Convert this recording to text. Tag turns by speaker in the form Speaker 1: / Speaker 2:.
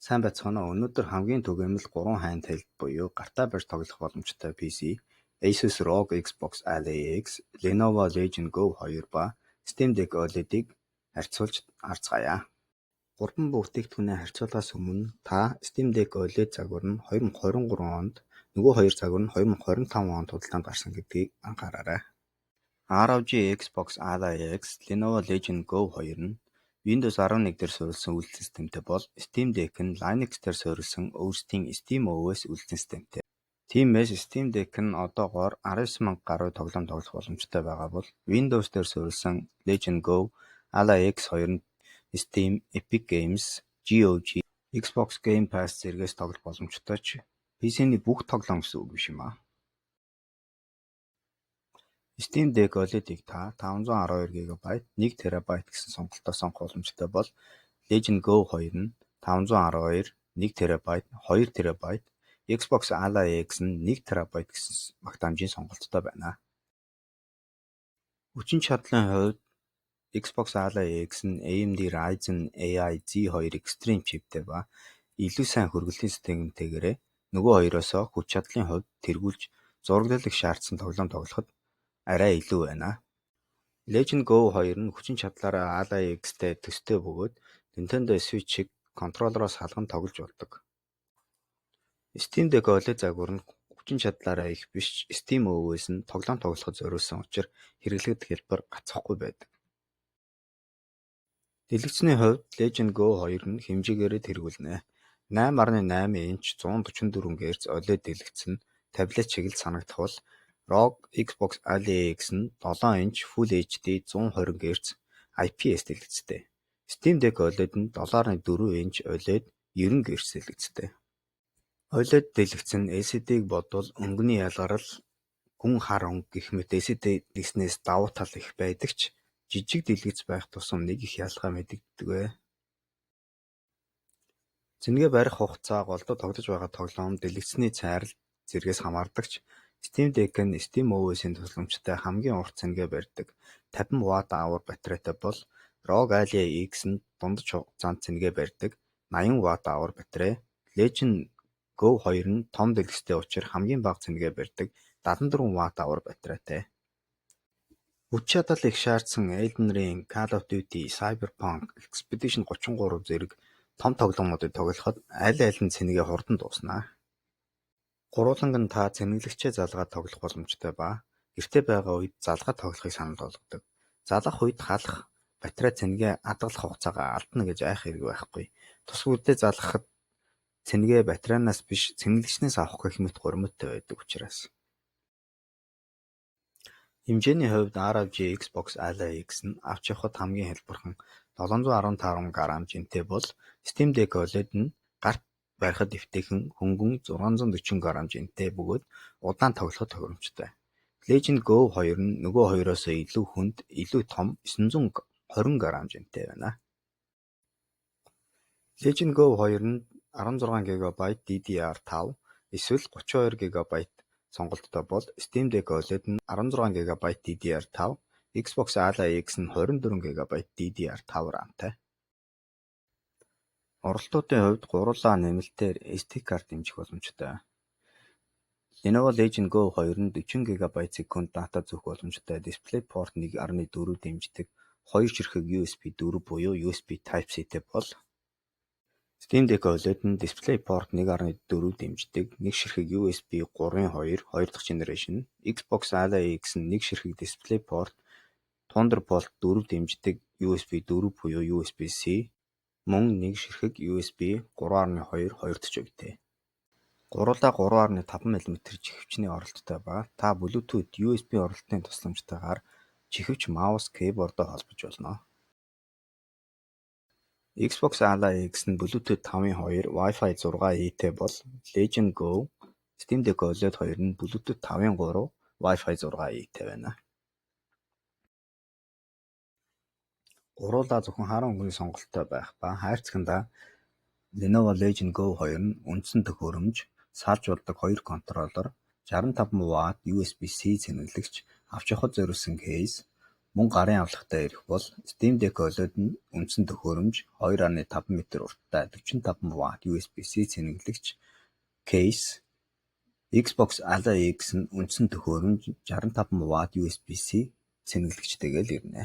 Speaker 1: Сайн байцгаана уу? Өнөөдөр хамгийн түгээмэл 3 handheld буюу гартаа барьж тоглох боломжтой PC, Asus ROG Xbox Ally X, Lenovo Legion Go 2 ба Steam Deck OLED-ийг харьцуулж харцгаая. Гурван бүтээгдэхүүнээ харьцуулахаас өмнө та Steam Deck OLED загвар нь 2023 онд, нөгөө хоёр загвар нь 2025 онд худалдаанд гарсан гэдгийг анхаараарай. ROG Xbox Ally X, Lenovo Legion Go 2 нь Windows 11 дээр суурилсан үйлдлийн системтэй бол Steam Deck нь Linux дээр суурилсан өөрсдийн SteamOS үйлдлийн системтэй. Тиймээс Steam Deck нь одоогоор 19,000 гаруй тоглоом тоглох боломжтой байгаа бол Windows дээр суурилсан Legion Go, Ally X 2 нь Steam, Epic Games, GOG, Xbox Game Pass зэргээс тоглох боломжтой ч PC-ний бүх тоглоом гэсэн үг биш юм аа. Steam Deck OLED-ийг та 512 ГБ, 1 ТБ гэсэн сонголтоор сонгох боломжтой бол Legion Go 2 нь 512, 1 ТБ, 2 ТБ, Xbox Ally X нь 1 ТБ гэсэн магтаамжийн сонголттой байна. Хүчин чадлын хувьд Xbox Ally X нь AMD Ryzen AI Z2 Extreme чиптэй ба илүү сайн хөргөлийн системтэйгээрээ нөгөө хоёроосоо хүч чадлын хувьд тэргүүлж зураглал их шаардсан тоглоом тоглоход арай илүү байна. Legion Go 2 нь хүчин чадлаараа Ally X-тэй төстэй бөгөөд Nintendo Switch-ийг контроллероос халган тоглож болдог. Steam Deck OLED загвар нь хүчин чадлаараа их биш ч SteamOS нь тоглоом тоглоход зориулсан учир хэрэглэхэд хялбар, гацахгүй байдаг. Дэлгэцний хувьд Legion Go 2 нь хэмжээгээрээ тэргүүлнэ. 8.8 инч 144 Гц OLED дэлгэц нь таблет шиг л санагдах бол ROG Xbox Ally X нь 7 инч Full HD 120 Гц IPS дэлгэцтэй. Steam Deck OLED нь 7.4 инч OLED 90 Гц дэлгэцтэй. OLED дэлгэц нь LCD-г бодвол өнгөний ялгарал, гүн хар өнгө гэх мэт LCD дэлгэцнээс давуу тал их байдаг ч жижиг дэлгэц байх тусам нэг их ялгаа мэдэгддэггүй. Цэнгээ барих хугацаа голдуу тоглож байгаа тоглоом, дэлгэцний цайрал зэргээс хамаардаг ч Steam Deck нь SteamOS-ийн тусламжтай хамгийн урт цэнгээ барьдаг 50 Вт-аур батарейтай бол ROG Ally X нь дундаж хугацаанд цэнгээ барьдаг 80 Вт-аур батарей, Legion Go 2 нь том дэлгэцтэй учир хамгийн бага цэнгээ барьдаг 74 Вт-аур батарейтай. Хүч чадал их шаардсан Elden Ring, Call of Duty, Cyberpunk, Expedition 33 зэрэг том тоглоомуудыг тоглоход аль аль нь цэнгээ хурдан дуусна. Гурвууланг нь та цэнэглэгчээ залгаад тоглох боломжтой ба гэртээ байгаа үед залгаад тоглохыг санал болгодог. Залгах үед халах, батарей цэнгээ хадгалах хугацаагаа алдана гэж айх хэрэг байхгүй. Тус бүрдээ залгахад цэнгээ батарейнаас биш цэнэглэгчнээс авах гэх мэт гуримттай байдаг учраас. Хэмжээний хувьд ROG Xbox Ally X нь авч явахад хамгийн хялбархан 715 грамм жинтэй бол Steam Deck OLED нь гарт барихад эвтэйхэн хөнгөн 640 грамм жинтэй бөгөөд удаан тоглоход тохиромжтой. Legion Go 2 нь нөгөө хоёроос илүү хүнд, илүү том 920 грамм жинтэй байна. Legion Go 2 нь 16 ГБ DDR5 эсвэл 32 ГБ сонголттой бол Steam Deck OLED нь 16 ГБ DDR5, Xbox Ally X нь 24 ГБ DDR5 RAM-тай. Оролтуудын хувьд гурвуулаа нэмэлтээр SD карт дэмжих боломжтой. Lenovo Legion Go 2 нь 40 ГБ/секунд дата зөөх боломжтой DisplayPort 1.4 дэмждэг хоёр ширхэг USB 4 буюу USB Type-C-тэй бол Steam Deck OLED нь DisplayPort 1.4 дэмждэг нэг ширхэг USB 3.2 хоёр дахь generation, Xbox Ally X нь нэг ширхэг DisplayPort Thunderbolt 4 дэмждэг USB 4 буюу USB-C мөн нэг ширхэг USB 3.2 хоёр дахь үетэй. Гурвуулаа 3.5 мм чихвчний оролттой ба та Bluetooth, USB оролтын тусламжтайгаар чихвч, маус, keyboard-оо холбож болно. Xbox Ally X нь Bluetooth 5.2, Wi-Fi 6E-тэй бол Legion Go, Steam Deck OLED 2 нь Bluetooth 5.3, Wi-Fi 6E-тэй байна. Гурвуулаа зөвхөн харуун өнгөний сонголттой байх ба хайрцагтаа Lenovo Legion Go 2 нь үндсэн төхөөрөмж, салж болдог хоёр контроллер, 65 Вт USB-C цэнэглэгч, авч явахад зориулсан кейс, Мөн гарын авлагатай ирэх бол Steam Deck OLED нь үндсэн төхөөрөмж, 2.5 метр урттай 45 ватт USB-C цэнэглэгч, case, Xbox Ally X нь үндсэн төхөөрөмж, 65 ватт USB-C цэнэглэгчтэйгээ л ирнэ.